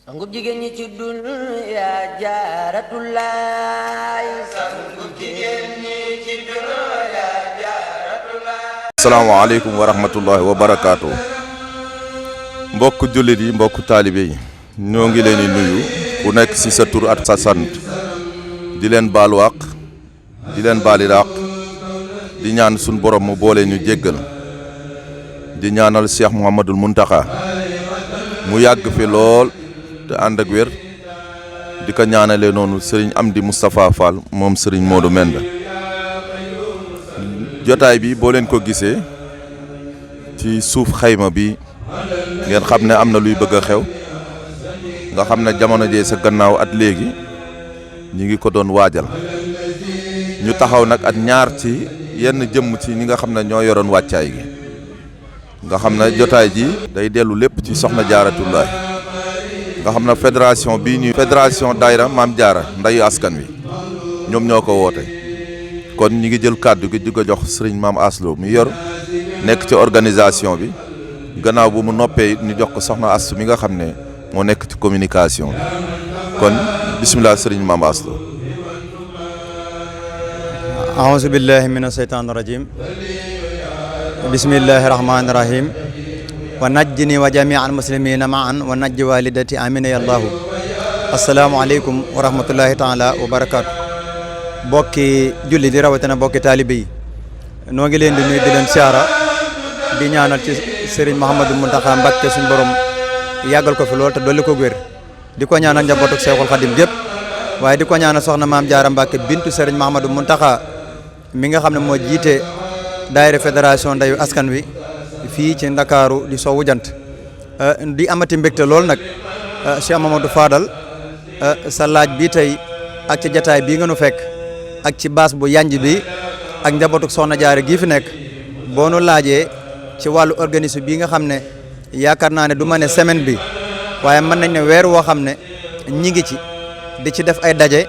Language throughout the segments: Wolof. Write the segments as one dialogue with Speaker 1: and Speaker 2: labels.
Speaker 1: sangub jigéen ñi ci dunya jaaratullaay sangub jigéen ñi ci dunya jaaratullaay.
Speaker 2: asalaamaaleykum wa rahmatullahi wa barakaatu. mbokk jullit yi mbokk taalibe yi ñoo ngi leen di nuyu ku nekk ci sa tur at sa sant di leen baalu àq di leen baali àq di ñaan suñ borom mu boole ñu jéggal di ñaanal Cheikh Mouhamadul Mountakha mu yàgg fi lool te ànd ak wér di ko ñaanale noonu Serigne Amdi Moustapha Fall moom Serigne Modou Menda. jotaay bi boo leen ko gisee ci suuf xayma bi ngeen xam ne am na luy bëgg a xew nga xam ne jamono jee sa gannaaw at léegi ñi ngi ko doon waajal ñu taxaw nag at ñaar ci yenn jëmm ci ñi nga xam ne ñoo yoroon wàccaay gi nga xam ne jotaay ji day dellu lépp ci soxna Jaaratullaay nga xam ne fédération bii ñuy fédération daayira Maam Jaara ndayu askan wi ñoom ñoo ko woote kon ñi ngi jël kàddu gi di ko jox sëriñ Maam Aslo mi yor nekk ci organisation bi gannaaw bu mu noppee ñu jox ko soxna Astu mi nga xam ne moo nekk ci communication bi kon bisimilah sëriñ Maam Aslo.
Speaker 3: aouzu billahi mina sheytaani rajim bismillahi rahmaani rahim wa najjini wa jami'al muslimina ma'an wa najji walidati amina ya allahu. asalaamaaleykum wa rahmatullahi taala wa barakaatu. bokki julli di rawatina bokki taalibe yi noo ngi leen di nuyu di leen siyaara di ñaanal ci Serigne Mouhamadou Mountakha Mbacké suñu borom yàggal ko fi lool te dolli ko wér di ko ñaanal njabootu Seexul Xadim gépp waaye di ko ñaanal soxna Maam Jaara Mbacké bintu Serigne Mouhamadou Mountakha mi nga xam ne moo jiite daayira fédération ndayu askan wi fii ci Ndakaaru di soowu jant di amati mbégte lool nag Cheikh Mamadou Fadal sa laaj bi tey ak ci jataay bii nga nu fekk ak ci baas bu yanj bi ak njabootu soxna Jaara gii fi nekk boo nu laajee ci wàllu organisme bii nga xam ne yaakaar naa ne du ma ne semaine bi waaye mën nañ ne weer woo xam ne ñi ngi ci di ci def ay daje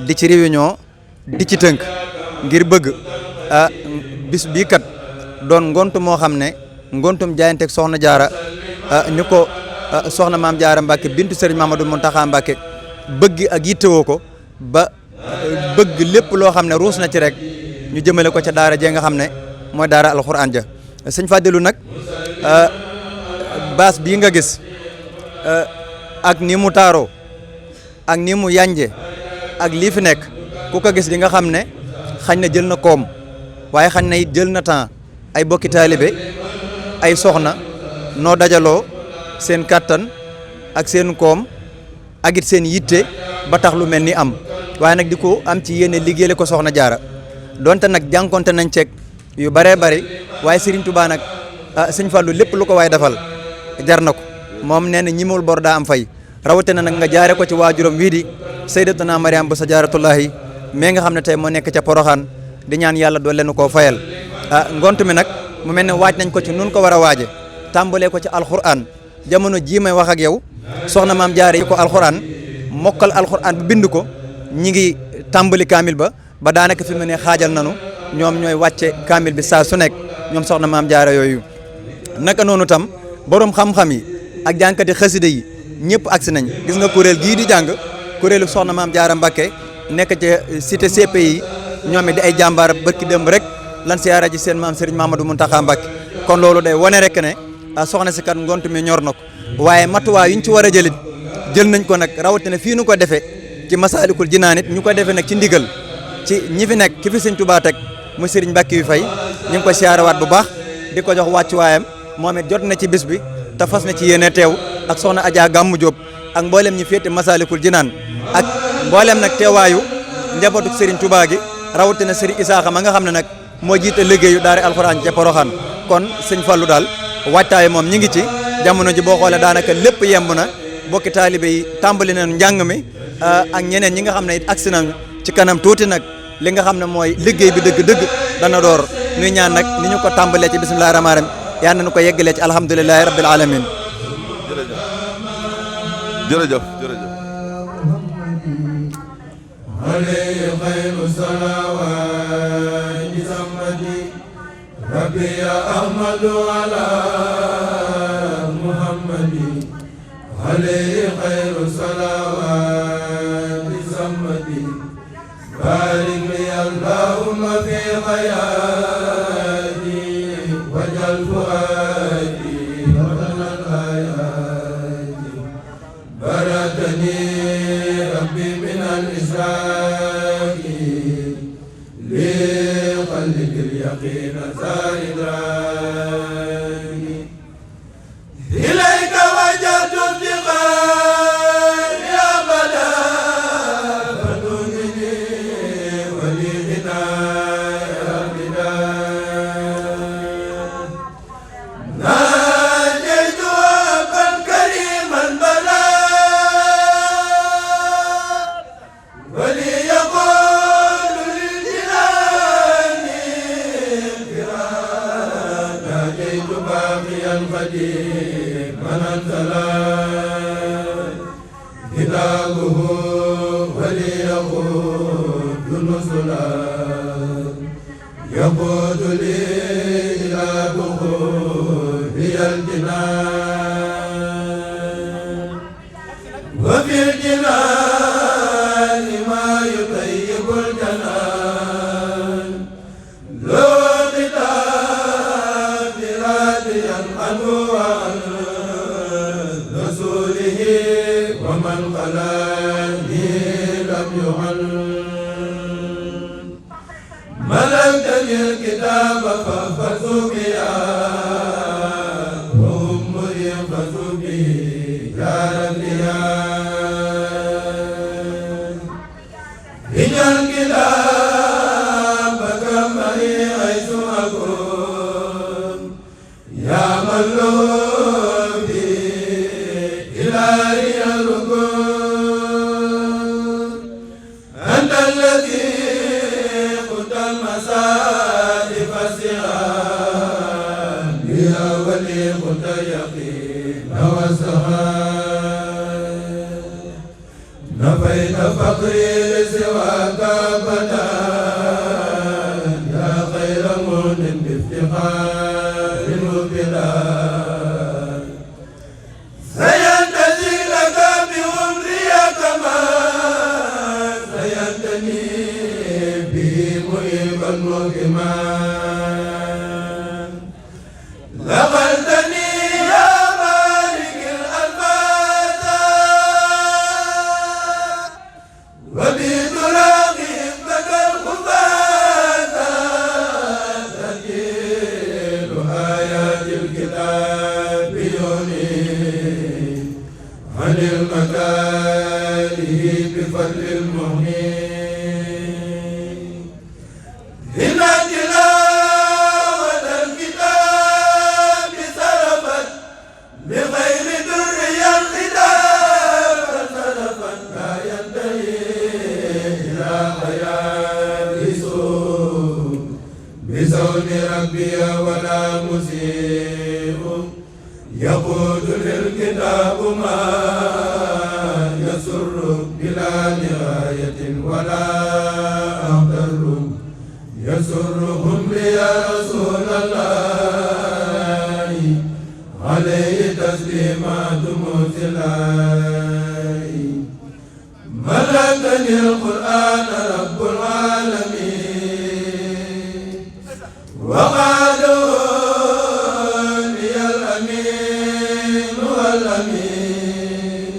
Speaker 3: di ci réunion di ci tënk ngir bëgg bis bii kat doon ngontu moo xam ne ngontum jaayanteeg soxna Jaara ni ko soxna Maam Jaara Mbacké bintu Serigne Mamadou Mountakha Mbacké bëgg ak yittewoo ko ba bëgg lépp loo xam ne ruus na ci rek ñu jëmale ko ca daara jee nga xam ne mooy daara alxuraan ja sëñ Fadilu nag baas bii nga gis ak ni mu taaroo ak ni mu yànje ak lii fi nekk ku ko gis di nga xam ne xañ na jël na koom waaye xañ na it jël na temps ay bokki taalibe ay soxna noo dajaloo seen kattan ak seen koom ak it seen yitte ba tax lu mel ni am waaye nag di ko am ci yéene liggéeyale ko soxna Jaara donte nag jànkonte nañ ceeg yu bëree bëri waaye Serigne Touba nag sëñ Fallou lépp lu ko waay defal jar na ko moom nee na ñimul bor daa am fay rawatina nag nga jaare ko ci waajuram wii di Sayyidatuna Mariam Bousso Jaaratullahi mais nga xam ne tey moo nekk ca Poroxaan di ñaan yàlla doole nu koo fayal ngont mi nag mu mel ne waaj nañ ko ci nun ko war a waaje tàmbalee ko ci alxuraan jamono jii may wax ak yow soxna Maam Jaara yi ko alxuraan mokkal alxuraan bu bind ko ñi ngi tàmbali kaamil ba daanaka fi mu ne xaajal nanu ñoom ñooy wàcce kaamil bi saa su nekk ñoom soxna Maam Jaara yooyu naka noonu tam borom xam-xam yi ak jànkati xasida yi ñëpp agsi nañ gis nga kuréel gii di jàng kuréelu soxna Maam Jaara Mbacké nekk ci cité CPI ñoom it di ay jàmbaar barki démb rek lan siyaara ji seen maam Serigne Mamadou Mountakha Mbacké kon loolu day wane rek ne soxna si kat ngont mi ñor na ko waaye matuwaay yuñ ci war a jëlit jël nañ ko nag rawatina fii nu ko defee ci Masaalikul Jinaan it ñu ko defee nag ci ndigal ci ñi fi nekk ki fi Serigne Touba teg mu Serigne Mbacké yu fay ñu ngi ko siyaarawaat bu baax di ko jox wàccuwaayam moom it jot na ci bis bi te fas na ci yéene teew ak soxna Adja Gammu Diop ak mboolem ñi féete Masaalikul Jinaan ak mboolem nag teewaayu njabootu Serigne Touba gi rawatina Serigne Isaaxa ma nga xam ne nag moo jiite liggéeyu daara alxuraan ca Poroxaan kon sëñ Fallou daal waajtaay moom ñi ngi ci jamono ji boo xoolee daanaka lépp yemb na bokki taalibe yi tàmbali nañu njàng mi ak ñeneen ñi nga xam ne it agsi nañu ci kanam tuuti nag li nga xam ne mooy liggéey bi dëgg-dëgg dana door ñuy ñaan nag ni ñu ko tàmbalee ci bismillahi rahmaani rahim yal nañu ko yeggalee ci alhamdulilahi rabbil alamin
Speaker 2: jërëjëf jërëjëf
Speaker 4: ربي يا أحمد على محمد عليه خير صلوات سمدي بارك لي اللهم في حياتي وجل فؤادي وطن الآيات بردني ربي من الإشراك لقلب اليقين زائداني إليك وجهت افتقاري أبدا فدونني ولي غنايا أبدا ناجيت أبا كريما بلا وليقول للجنان انفراد ناجيت باقيا قديم من انزلا كتابه وليقود نزلا يقود لي إلى دخولي الجنان وفي الجنان ما يطيب الجنان لو خطاب راضيا عنه وعن رسوله ومن خلاني لم يعن ملكتني الكتاب فاحفظوا بها وهم يحفظوا به يا ربي اجعل كتابك معي حيث أكون يا من له بي إلهي الركون أنت الذي قلت المصائب الصغار بها ولي قلت يقين والسخاء نفيت فقري لسواك أبدا يا خير مؤمن بافتخار مبدا سينتهي لك بعمري كما سينتهي به مهيبا مهما لقلتني يا مالك الألفاظ وبتراقب بك الخفاة تجيل آيات الكتاب يوني عن المكاره بفضل المهين إن تلاوة الكتاب سرفت بغير دري الخطاب سرفت لا ينتهي إلى حياة سوء بزون ربي ولا مسيء يقود للكتاب ما يسر بلا نهاية ولا أقدر يسرهم لي يا رسول الله عليه تسليمات مرسلاي ملكني القرآن رب العالمين وقالوا لي الأمين والأمين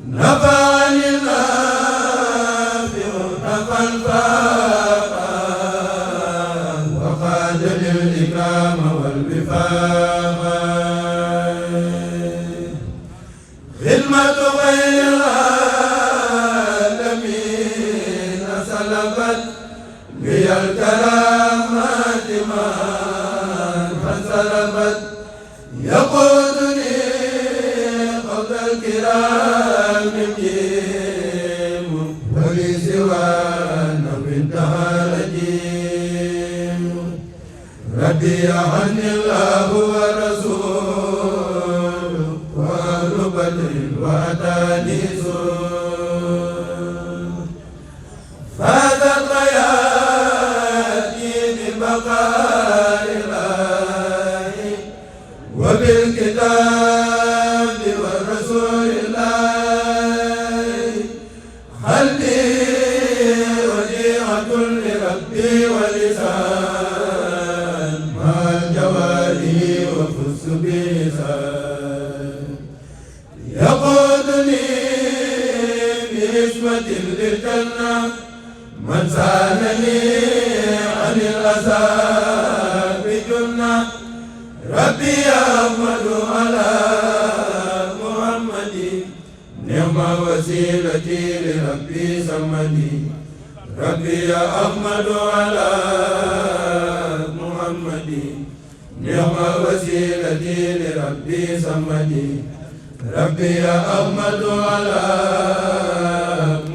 Speaker 4: نفعني النافع نفع الفاقة وقاد للإكرام والوفاقة خدمة غير العالمين سلبت لي الكرامات ما فانسلبت يقودني قبل الكرام الجيم ولي سوانا انتهى رجيم رضي عني الله ورسوله وأهل بدر وأتاني سور فاتت حياتي ببقاء الله وبالكتاب والرسول بسمة للجنة من سالني عن الأذى بجنة ربي أحمد على محمد نعم وسيلتي لربي سمدي ربي أحمد على محمد نعم وسيلتي لربي سمدي ربي أحمد على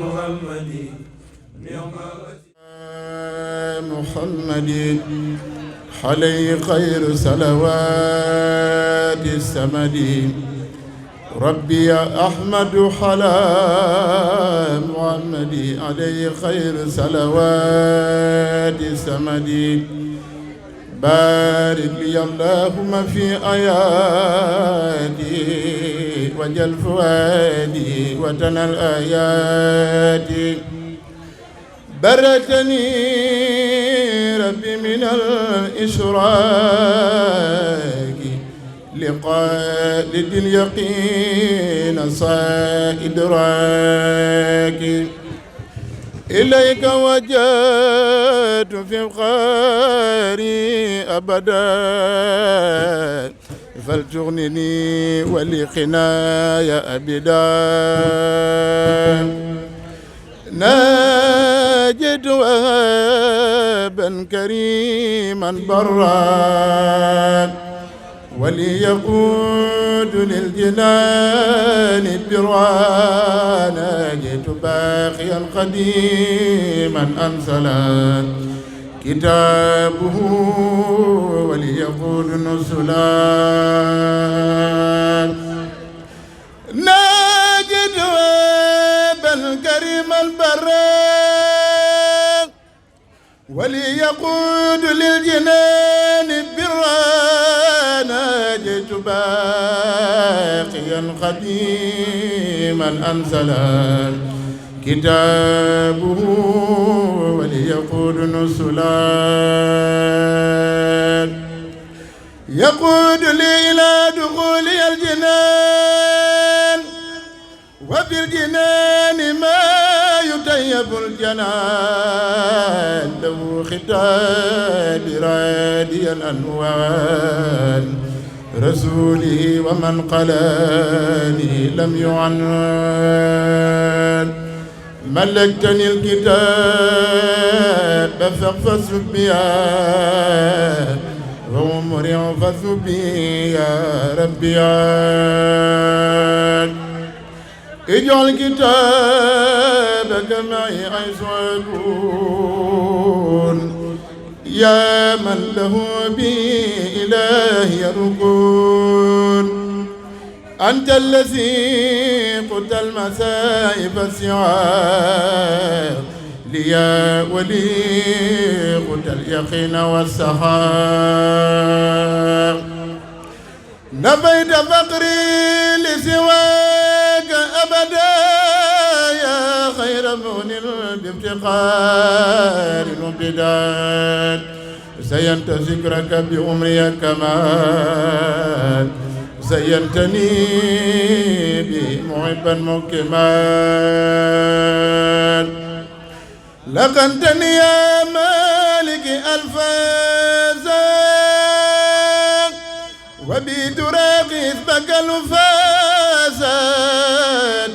Speaker 4: محمد نعم محمد عليه خير صلوات السمد ربي أحمد على محمد عليه خير صلوات السمد بارك لي اللهم في آياتي وجل فؤادي وتنى الآيات برتني ربي من الإشراك لقالد اليقين صائدراك إليك وجدت في القاري أبدا فلتغنني ولقناي أبدا ناجد وهابا كريما برا وليقود للجنان الدران ناجد باقيا قديما أنزلا كتابه وليقود نزلا ناجد وهابا كريما برا وليقود للجنان البرا ناجيت باقيا قديما أنزلا كتابه وليقود نزلا يقود لي إلى دخولي الجنان وفي الجنان ما يطيب الجنان له ختام رادي الأنوان رسوله ومن قلاني لم يعنان ملكتني الكتاب فاحفظ بها وعمري احفظ بي يا ربي اجعل كتابك معي حيث أكون يا من له بي إلهي ركون أنت الذي قلت المسائب السعار ليا ولي قلت اليقين والسخاء نفيت فقري لسواك أبدا يا خير مغن بافتقار وامتداد زينت ذكرك بعمري كمال زينتني بمحبا مكمال لقنتني يا مالك الفازا وبتراقي اسمك الفازا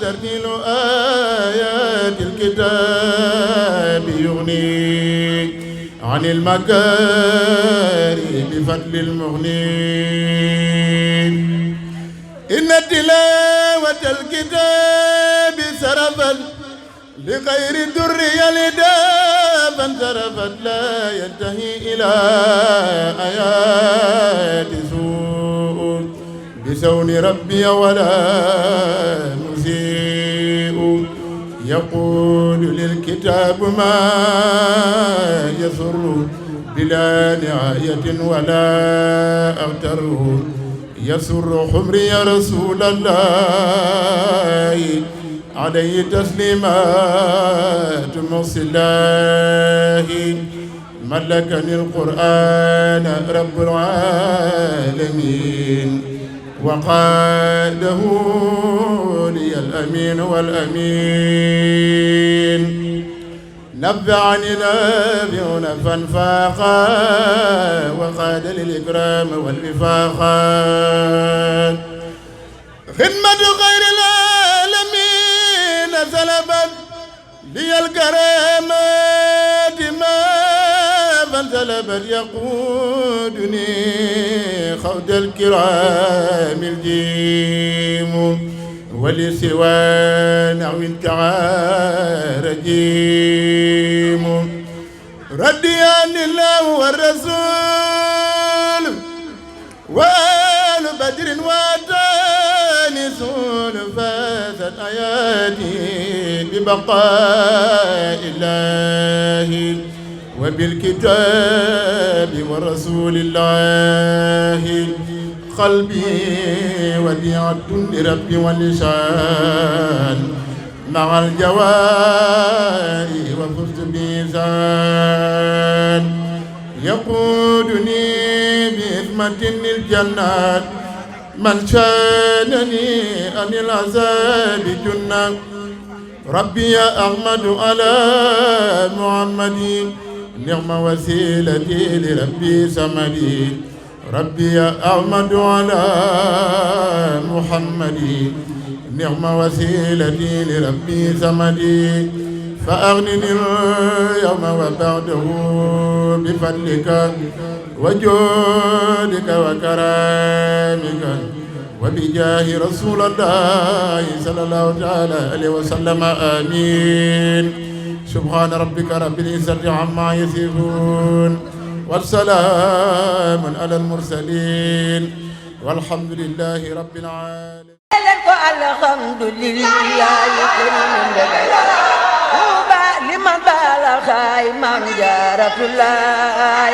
Speaker 4: ترتيل آيات الكتاب يغني عن المكارم بفضل المغنين إن تلاوة الكتاب سرفت لغير الدر يلدا فانصرفت لا ينتهي إلى آيات سوء بسون ربي ولا مسيء يقول للكتاب ما يسر بلا نهاية ولا أغتره يسر حمري يا رسول الله عليه تسليمات مرسلاه ملكني القرآن رب العالمين وقاده
Speaker 5: رسولي الأمين والأمين نبعني نبيون فانفاقا وقاد للإكرام والوفاقا خدمة غير العالمين سلبت لي الكرامات ما فانسلبت يقودني خوض الكرام الجيم ولسوى نحو رجيم ردي عن الله والرسول وآل بدر واتاني سول فازت آياتي ببقاء الله وبالكتاب ورسول الله قلبي وديعة لربي واللسان مع الجواري وفزت بإحسان يقودني بإثمة للجنات من شانني عن العذاب جنة ربي يا أحمد على محمد نعم وسيلتي لربي سمدي ربي يا أحمد على محمد نعم وسيلتي لربي سمدي فأغنني اليوم وبعده بفضلك وجودك وكرامك وبجاه رسول الله صلى الله تعالى عليه وسلم آمين سبحان ربك رب العزة عما يصفون والسلام على المرسلين والحمد لله رب العالمين
Speaker 1: الحمد لله طوبى لمن بلغ من جارة الله